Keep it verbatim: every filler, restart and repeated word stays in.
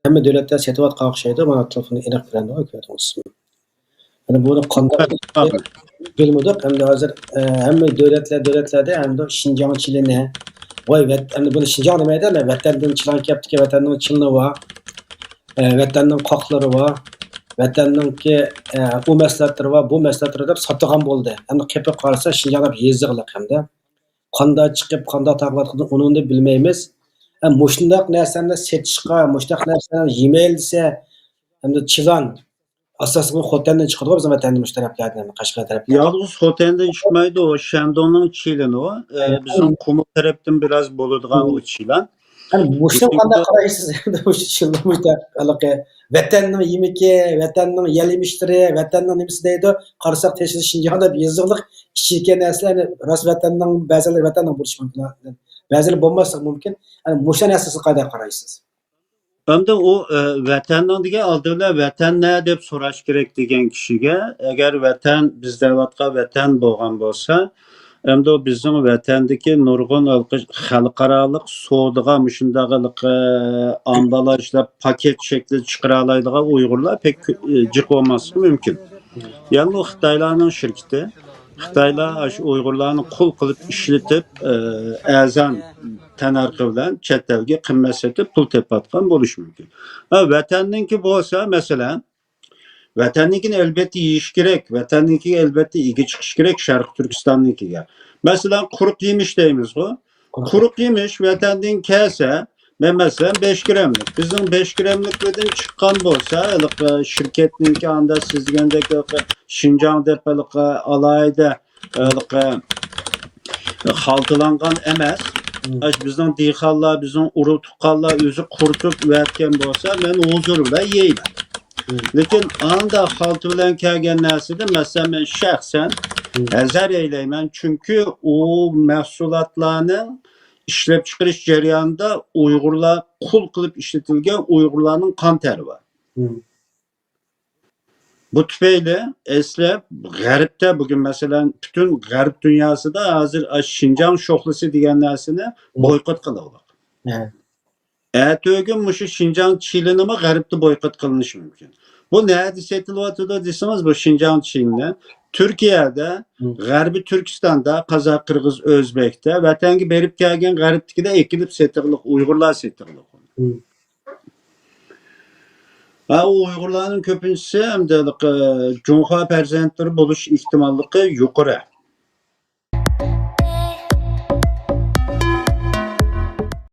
ھەممە دۆلەتلەر سېتىۋاتقان ئوخشايدۇ. مانا تېلېفوندا ئېنىق كۆرۈنىدىغۇ، كۆرۈۋاتىسىز. يەنى بۇنى قانداق بىلمىدۇق. ئەمدى ھازىر، ئە، ھەممە دۆلەتلەر، دۆلەتلەردە ئەمدى شىنجاڭ چىلىنى، ۋاي، ۋەت-، ئەمدى بۇنى شىنجاڭ دېمەيدۇ، ئەمدى ۋەتەندىن چىلان كەپتىكەن، ۋەتەننىڭ چىلىنى بار، ئە، ۋەتەننىڭ قاقلىرى بار، ۋەتەننىڭكى، ئە، ئۇ مەھسۇلاتلىرى بار، بۇ مەھسۇلاتلىرى دەپ ساتىدىغان بولدى. ئەمدى قېپىپ قارىسا، شىنجاڭ دەپ يېزىقلىق ئەمدى. قانداق چىقىپ، قانداق تارقىۋاتقىنىنى ئۇنىڭدا بىلمەيمىز. ھەم مۇشۇنداق نەرسىلەرنى سېتىشقا، مۇشۇنداق نەرسىلەرنى يېمەيلى دېسە، ئەمدى چىلان ئاساسلىقى خوتەندىن چىقىدىغۇ، بىزنىڭ ۋەتەندە، مۇشۇ تەرەپلەردىن، قەشقەر تەرەپلەردىن. يالغۇز خوتەندىن چىقمايدۇ، ئۇ شەندۇڭنىڭ چىلىنى ئۇ. ئە، بىزنىڭ قۇمۇل تەرەپتىن بىراز بولىدىغان ئۇ چىلان. قانداق قارايسىز؟ ئەمدى مۇشۇ چىلان مۇشۇنداق ھېلىقى ۋەتەننىڭ يېمىكى، ۋەتەننىڭ يەل يېمىشلىرى، ۋەتەننىڭ نېمىسى دەيدۇ، قارىساق تېشىدا شىنجاڭ دەپ يېزىقلىق، ئىچىدىكى نەرسىلەر راست ۋەتەننىڭ، بەزىلىرى ۋەتەننىڭ بولۇشى مۇمكىن، بەزىلىرى بولماسلىقى مۇمكىن. يەنى مۇشۇ نەرسىگە قانداق قارايسىز؟ ئەمدى ئۇ، ئە، ۋەتەننىڭ دېگەن ئالدى بىلەن ۋەتەن نە دەپ سوراش كېرەك دېگەن كىشىگە، ئەگەر ۋەتەن، بىز دەۋاتقان ۋەتەن بولغان بولسا، ئەمدى ئۇ بىزنىڭ ۋەتەندىكى نۇرغۇن ھېلىقى خەلقئارالىق سودىغا مۇشۇنداق ھېلىقى ئامبالاژلاپ پاكېت شەكلىدە چىقىرالايدىغان ئۇيغۇرلار پەك كۆ-، جىق بولماسلىقى مۇمكىن. يەنى بۇ خىتايلارنىڭ شىركىتى. خىتايلار ئاشۇ ئۇيغۇرلارنى قۇل قىلىپ ئىشلىتىپ، ئە، ئەرزان تەننەرخى بىلەن چەت ئەلگە قىممەت سېتىپ پۇل تېپىۋاتقان بولۇشى مۇمكىن. ھە، ۋەتەننىڭكى بولسا، مەسىلەن، ۋەتەننىڭكىنى ئەلۋەتتە يېيىش كېرەك، ۋەتەننىڭكىگە ئەلۋەتتە ئىگە چىقىش كېرەك، شەرقىي تۈركىستاننىڭكىگە. مەسىلەن، قۇرۇق يېمىش دەيمىزغۇ. قۇرۇق يېمىش ۋەتەندىن كەلسە، مەن مەسىلەن، بەش گراملىق، بىزنىڭ بەش گراملىقلىرىدىن چىققان بولسا، ھېلىقى شىركەتنىڭكى ئاندا سىز دېگەندەك ھېلىقى شىنجاڭ دەپ ھېلىقى ئالاھىدە ھېلىقى خالتىلانغان ئەمەس. ئاشۇ بىزنىڭ دېھقانلار، بىزنىڭ ئۇرۇق تۇغقانلار ئۆزى قۇرۇتۇپ ئەتكەن بولسا، مەن ھۇزۇر بىلەن يەيمەن. لېكىن ئاندا خالتا بىلەن كەلگەن نەرسىدىن، مەسىلەن، مەن شەخسەن ھەزەر ئەيلەيمەن، چۈنكى ئۇ مەھسۇلاتلارنىڭ ئىشلەپچىقىرىش جەريانىدا ئۇيغۇرلار قۇل قىلىپ ئىشلىتىلگەن، ئۇيغۇرلارنىڭ قان تەرى بار. بۇ تۈپەيلى ئەسلى غەربتە بۈگۈن، مەسىلەن، پۈتۈن غەرب دۇنياسىدا ھازىر ئاشۇ شىنجاڭ شوخلىسى دېگەن نەرسىنى بويكوت قىلىۋاتىدۇ. ئەتىگۈن مۇشۇ شىنجاڭ چىلىنىمۇ غەربتە بويكوت قىلىنىشى مۇمكىن. بۇ نەدە سېتىلىۋاتىدۇ دېسىڭىز، بۇ شىنجاڭ چىلىنى تۈركىيەدە، غەربىي تۈركىستاندا، قازاق، قىرغىز، ئۆزبەكتە، ۋەتەنگە بېرىپ كەلگەن غەربتىكىدە ئېكىلىپ سېتىغلىق، ئۇيغۇرلار سېتىغلىق. ھە، ئۇ ئۇيغۇرلارنىڭ كۆپىنچىسى ئەمدى، ئە، جۇڭخۇا پەرزەنتلىرى بولۇش ئېھتىماللىقى يۇقىرى.